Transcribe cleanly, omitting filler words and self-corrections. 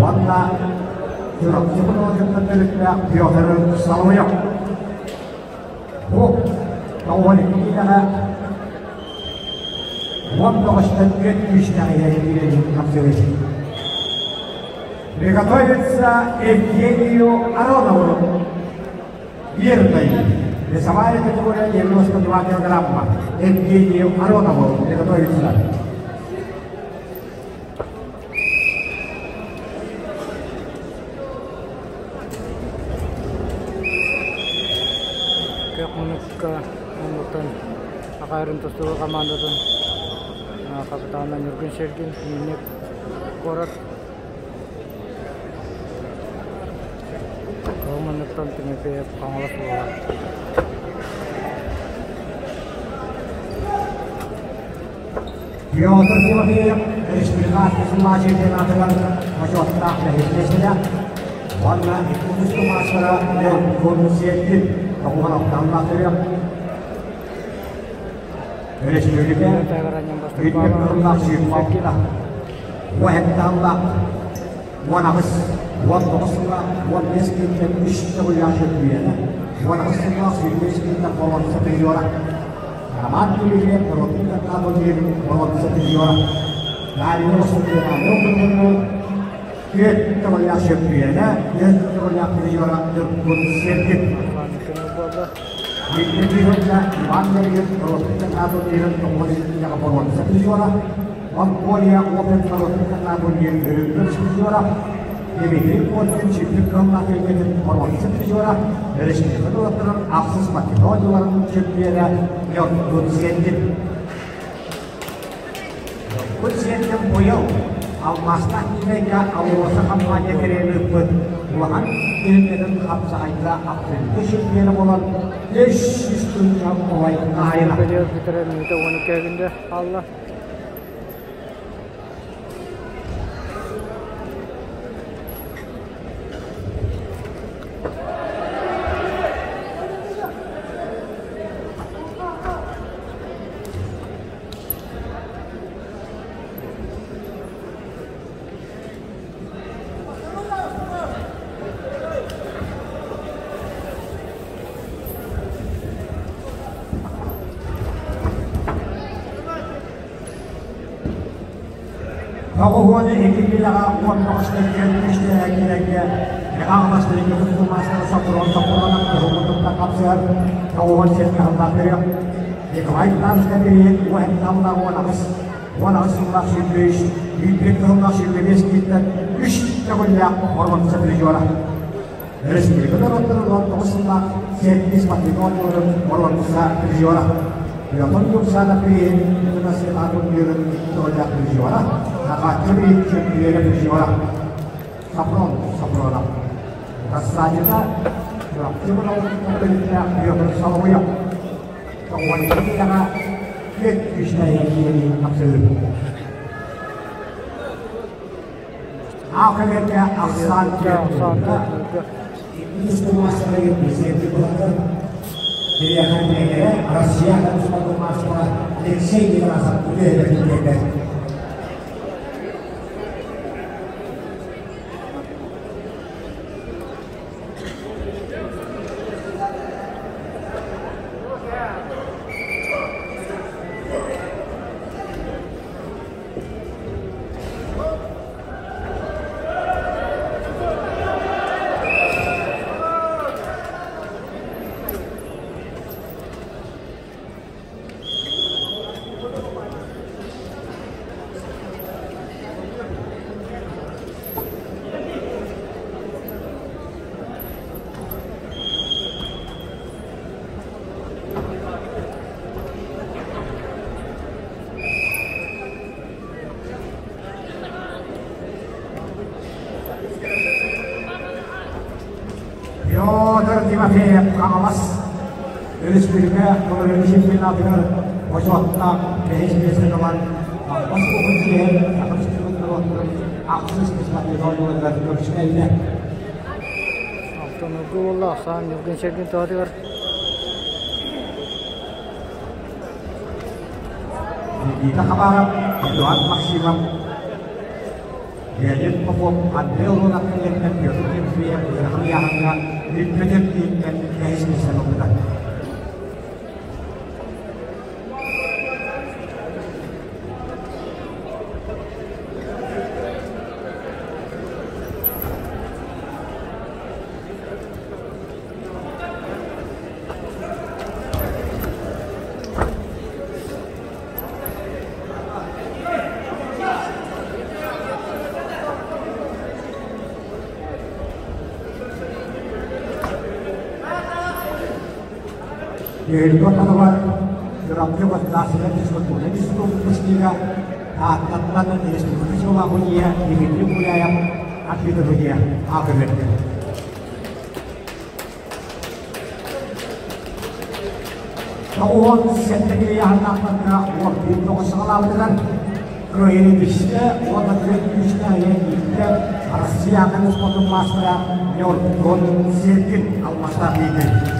Уонна Чурапчы Мунуотуттан төрүттээх Петр Соловьев. Бу 92 киилэҕэ 19 түөрт күүстээх иһэр хапсыгый. Приготовиться Евгению Аронову. Верный. Весовая категория 92 килограмма. Евгению Аронову приготовиться. Күөх муннукка муннуктан Акаарын тустуу командатын капитана Ньургун Сергин, Минник куорат. Ол муннуктан Тимофеев Хаҥалас буолар. Петр Тимофеев республиканский чемпионатыгар бочуоттаах бэһис Уонна икки маастара Ньургун Сергин тоҕуһан алтаһыннаах Өрөспүүбүлүкэ үрдүк кырыллаах сүүрбэ 17 сыллаах, 18, 19 сыллаах, 15 киинтэн үс төгүллээх чөмпүйүөнэ, 18 сыллаах 25 киинтэн боруонса призера, Роман Дмитриев норуотун каттаабыл боруонса призера, Дарья Васильевна түөрт төгүллээх чөмпүйүөнэ, түөрт төгүллээх призера Ньургун Сергин. Иван Леонидович норуотун каттаабыл боруонса призера, Монголия Опен норуотун каттаабыл үрүҥ призера, Дмитрий Коркин сүппүт кыһыллаах кэлгэтин боруонса призера, Өрөспүүбүлүкэ норуоттарын ахсыс Македонияларын чөмпүйүөнэ Ньургун Сергин. Ньургун Сергин быйыл алмаастаах Китайга АЛРОСА компания тэрийэн ыыппыт улахан түһүлгэтин хапсаҕайга абсолютнай чемпиона буолан 300 тыһыынча олай хаһаайына. Бэлиэр бүтэрэ мүнүүтэ 12 күндэ хаалла. 92 киилэҕэ 19 күүстээх киирэргэ Михаил Васильевич маастара Сопрун Сопрунов кыһыллыбытта хапсыһар 97 сыллаах төрүөх Николай Танскай билигин 18 18 сыллаах 23 1 сыллаах 25 кииттэн үс төгүллээх боруонса призера. Республика норуоттарын 19 сыллаах 7 патриотларын боруонса призера. Петр Юрсанов билигин Светлана төгүллээх призера. Нахаччы билигин чөмпүйүөнэ призера. Сапрон Сапронов. Рассадина Чурапчы Мунауттан Петр Соловьев. 92 киилэҕэ түөрт күүстээх киһини хапсыһыы. Аахыгырга ахсаан Россия маастара Алексей Некрасов үлэһитэ. Петр Тимофеев Хаҥалас Өрөспүүбүлүкэ Көмөлөһүү чемпионатыгар бочуоттаах бэһис миэстэни ылан Хаҥалас улууһун чиэһин Саха Республикатын норуоттарын ахсыс спартакиадаларыгар көмүскэллэ. Алтан буолла ахсаан Ньургун Сергин туһатыгар. Никита Хабаров, Эдуард Максимов. Леонид Попов, Андрей Лунаттан Петр Тимофеев ыарахан ыйааһыҥҥа бүппүтүн иһиттэн бэһис миэстэни ылбыта. Түһүлгэ ортотугар Чурапчы государственнай физкультурнай институт выпускнига Тааттаттан республика силовой Дмитрий Гуляев ответование аҕа 97 килиэһаннаахтарга уордуйун тоҕус саҕалаабытыгар кыайыыны түстэ уонна түөрт күүстээх иһэн Россия атын спордун маастара Ньургун Сергин алмаастаах лидер.